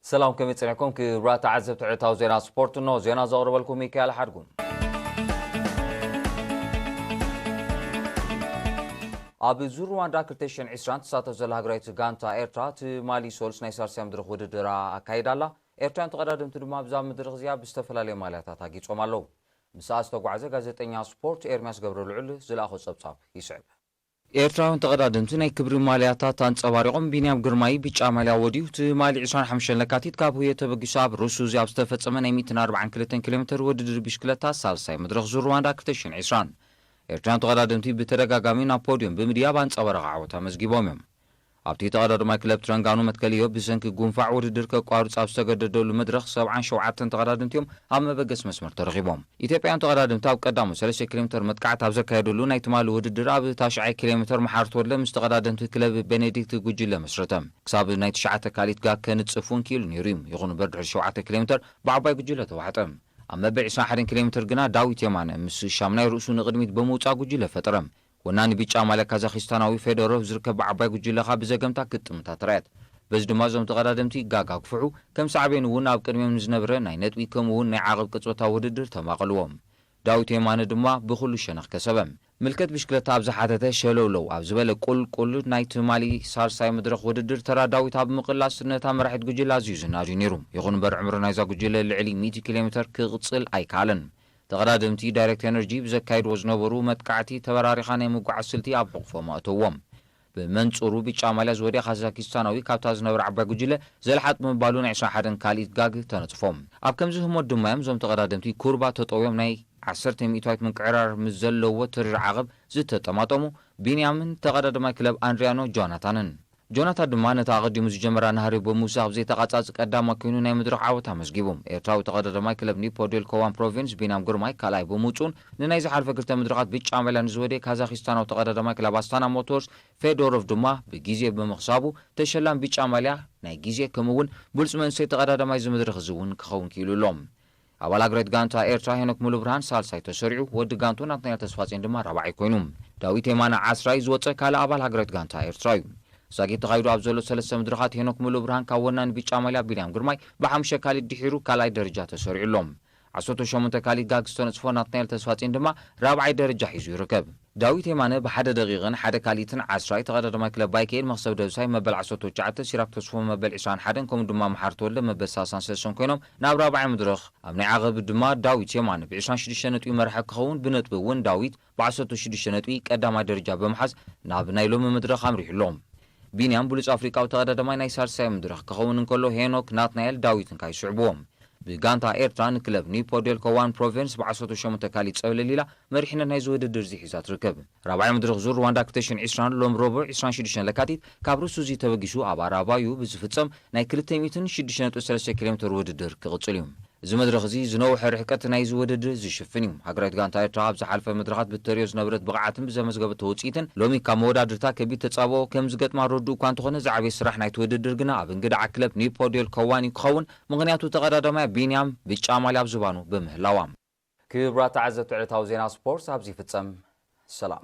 ሰላም፣ ከመይ ጸኒሕኩም ክቡራት ተዓዘብቲ ዕለታዊ ዜና ስፖርት? እነሆ ዜና ዘቕርበልኩም ሚካኤል ሓድጉ። ኣብ ዙር ሩዋንዳ ክልተ ሽሕን ዕስራን ትሳተፍ ዘላ ሃገራዊት ጋንታ ኤርትራ ትማሊ ሶልስ ናይ ሳልሳይ መድረኽ ውድድራ ኣካይዳ ኣላ። ኤርትራውያን ተቐዳደምቲ ድማ ኣብዛ መድረኽ እዚኣ ብዝተፈላለየ ማልያታት ኣጊጾም ኣለዉ። ምስኣ ዝተጓዕዘ ጋዜጠኛ ስፖርት ኤርሚያስ ገብረልዑል ዝለኣኾ ጸብጻብ ይስዕብ። ኤርትራውያን ተቐዳደምቲ ናይ ክብሪ ማልያታት ኣንጸባሪቖም፣ ቢንያም ግርማይ ብጫ ማልያ ወድዩ ትማሊ ዕስራን ሓሙሽተን ለካቲት ካብ ሁየ ተበጊሱ ኣብ ሩሱዚ ኣብ ዝተፈጸመ ናይ ሚእትን ኣርባዓን ክልተን ኪሎ ሜትር ውድድር ብሽክለታ ሳልሳይ መድረኽ ዙር ሩዋንዳ ክልተ ሽሕን ዕስራን። ኤርትራውያን ተቐዳደምቲ ብተደጋጋሚ ናብ ፖድዮም ብምድያብ ኣንጸባራቒ ዓወት ኣመዝጊቦም እዮም። ኣብቲ ተቐዳዳማይ ክለብ ትረንጋኑ መትከልዮ ብሰንኪ ጉንፋዕ ውድድር ከቋርጽ ኣብ ዝተገደደሉ መድረኽ ሰብዓን ሸውዓተን ተቐዳደምቲ እዮም ኣብ መበገሲ መስመር ተረኺቦም። ኢትዮጵያውያን ተቐዳደምቲ ኣብ ቀዳሞት ሰለስተ ኪሎ ሜትር መጥቃዕቲ ኣብ ዘካየደሉ ናይ ትማሊ ውድድር ኣብ ታሽዓይ ኪሎ ሜትር መሓር ተወልደ ምስ ተቐዳደምቲ ክለብ ቤኔዲክት ጉጅለ መስረተ። ክሳብ ናይ ትሽዓተ ካሊት ጋግ ከንጽፍ እውን ክኢሉ ነይሩ እዩ። ይኹን እምበር ድሕሪ ሸውዓተ ኪሎ ሜትር ብዓባይ ጉጅለ ተዋሕጠ። ኣብ መበል ዕስራን ሓደን ኪሎ ሜትር ግና ዳዊት የማነ ምስ ሻምናይ ርእሱ ንቕድሚት ብምውጻእ ጉጅለ ፈጠረ። ወናኒ ብጫ ማልያ ካዛኺስታናዊ ፌዶሮቭ ዝርከብ ብዓባይ ጉጅለ ካብ ብዘገምታ ክትጥምታ ተራእየት። በዚ ድማ እዞም ተቐዳደምቲ ጋግ ኣግፍሑ፣ ከም ሳዕቤን እውን ኣብ ቅድሚኦም ንዝነበረ ናይ ነጥቢ ከምኡ እውን ናይ ዓቐብ ቅጽበታዊ ውድድር ተማቐልዎም። ዳዊት የማነ ድማ ብኹሉ ሸነኽ ከሰበ። ምልከት ብሽክለታ ኣብ ዝሓተተ ሸለውለው ኣብ ዝበለ ቁልቁል ናይ ትማሊ ሳልሳይ መድረኽ ውድድር ተራ ዳዊት ኣብ ምቕላስ ነታ መራሒት ጉጅለ ኣዝዩ ዝናድዩ ነይሩ። ይኹን እምበር ዕምሪ ናይዛ ጉጅለ ልዕሊ ሚእቲ ኪሎ ሜትር ክቕጽል ኣይከኣለን። ተቐዳደምቲ ዳይሬክት ኤነርጂ ብዘካይድዎ ዝነበሩ መጥቃዕቲ ተበራሪኻ ናይ ምጉዓዝ ስልቲ ኣብ ሕቑፎም ኣእተዎም። ብመንጽሩ ብጫ ማልያ ዝወደየ ካዛኪስታናዊ ካብታ ዝነበረ ዓባይ ጉጅለ ዘልሓጥ ብምባሉ ናይ ዕስራን ሓደን ካልኢት ጋግ ተነጽፎም። ኣብ ከምዚ ህሞት ድማ እዮም እዞም ተቐዳደምቲ ኩርባ ተጠውዮም ናይ ዓሰርተ ሚእታዊት ምንቅዕራር ምስ ዘለዎ ትርር ዓቐብ ዝተጠማጠሙ ቢንያምን ተቐዳዳማይ ክለብ ኣንድሪያኖ ጆናታንን። ጆናታን ድማ ነታ ኣቐዲሙ ዝጀመራ ናህሪ ብምውሳኽ ብዘይተቓጻጺ ቀዳማይ ኮይኑ ናይ መድረኽ ዓወት ኣመዝጊቡ። ኤርትራዊ ተቐዳዳማይ ክለብ ኒፖ ዴልኮ ዋን ፕሮቪንስ ቢንያም ግርማይ ካልኣይ ብምውጽኡን ንናይ ዝሓለፈ ክልተ መድረኻት ብጫ ማልያ ንዝወደየ ካዛኺስታናዊ ተቐዳዳማይ ክለብ ኣስታና ሞቶርስ ፌዶሮቭ ድማ ብግዜ ብምኽሳቡ ተሸላሚ ብጫ ማልያ ናይ ግዜ ከምኡ እውን ብሉጽ መንእሰይ ተቐዳዳማይ እዚ መድረኽ እዚ እውን ክኸውን ክኢሉ ኣሎ። ኣባል ሃገራዊት ጋንታ ኤርትራ ሄኖክ ሙሉብርሃን ሳልሳይ ተሰሪዑ፣ ወዲ ጋንቱ ናትናኤል ተስፋጼን ድማ ራብዓይ ኮይኑ። ዳዊት የማነ ዓስራይ ዝወጸ ካልእ ኣባል ሃገራዊት ጋንታ ኤርትራ እዩ። ሳጊት ተኻይዱ ኣብ ዘሎ ሰለስተ መድረኻት ሄኖክ ሙሉብርሃን ካብ ወናኒ ብጫ ማልያ ቢንያም ግርማይ ብሓሙሽተ ካሊት ድሒሩ ካልኣይ ደረጃ ተሰሪዑ ኣሎ። ዓሰርተ ሸሞንተ ካሊት ጋግ ዝተነጽፎ ናትናኤል ተስፋጼን ድማ ራብዓይ ደረጃ ሒዙ ይርከብ። ዳዊት የማነ ብሓደ ደቂቕን ሓደ ካሊትን ዓስራይ ተቐዳዳማይ ክለብ ባይከኤል መኽሰብ ደብሳይ መበል ዓሰርተ ትሽዓተ፣ ሲራክ ተስፎ መበል ዕስራን ሓደን ከምኡ ድማ መሓር ተወልደ መበል ሰላሳን ሰለስተን ኮይኖም ናብ ራብዓይ መድረኽ። ኣብ ናይ ዓቐብ ድማ ዳዊት የማነ ብዕስራን ሽዱሽተ ነጥቢ መራሒ ክኸውን ብነጥቢ እውን ዳዊት ብዓሰርተ ሽዱሽተ ነጥቢ ቀዳማይ ደረጃ ብምሓዝ ናብ ናይ ሎሚ መድረኽ ኣምሪሑ ኣሎ። ቢንያም ብሉጽ ኣፍሪቃዊ ተቐዳዳማይ ናይ ሳልሳይ መድረኽ ክኸውን እንከሎ ሄኖክ ናትናኤል ዳዊትን ከኣ ይስዕብዎም። ብጋንታ ኤርትራ ንክለብ ኒፖ ዴልኮ ዋን ፕሮቪንስ ብዓሰርተ ሸሞንተ ካሊት ጸብለል ኢላ መሪሕነት ናይዚ ውድድር እዚ ሒዛ ትርከብ። ራብዓይ መድረኽ ዙር ሩዋንዳ ክልተ ሽሕን ዕስራን ሎም ረቡዕ ዕስራን ሽዱሽተን ለካቲት ካብ ሩሱዚ ተበጊሱ ኣብ ኣራባዩ ብዝፍጸም ናይ ክልተ ሚእትን ሽዱሽተ ነጥቢ ሰለስተ ኪሎ ሜትር ውድድር ክቕጽል እዩ። እዚ መድረኽ እዚ ዝነውሐ ርሕቀት ናይዚ ውድድር ዝሽፍን እዩ። ሃገራዊት ጋንታ ኤርትራ ኣብ ዝሓለፈ መድረኻት ብተሪኦ ዝነበረት ብቕዓትን ብዘመዝገበቶ ውጽኢትን ሎሚ ካብ መወዳድርታ ከቢድ ተጻብኦ ከም ዝገጥማ ርዱእ እኳ እንተኾነ ዝዓበየ ስራሕ ናይቲ ውድድር ግና ኣብ እንግድዓ ክለብ ኒፖ ዴልኮ ዋን እዩ ክኸውን። ምኽንያቱ ተቐዳዳማያ ቢንያም ብጫ ማልያ ኣብ ዝባኑ ብምህላዋ። ክቡራት ተዓዘብቲ ዕለታዊ ዜና ስፖርት ኣብዚ ይፍጸም። ሰላም።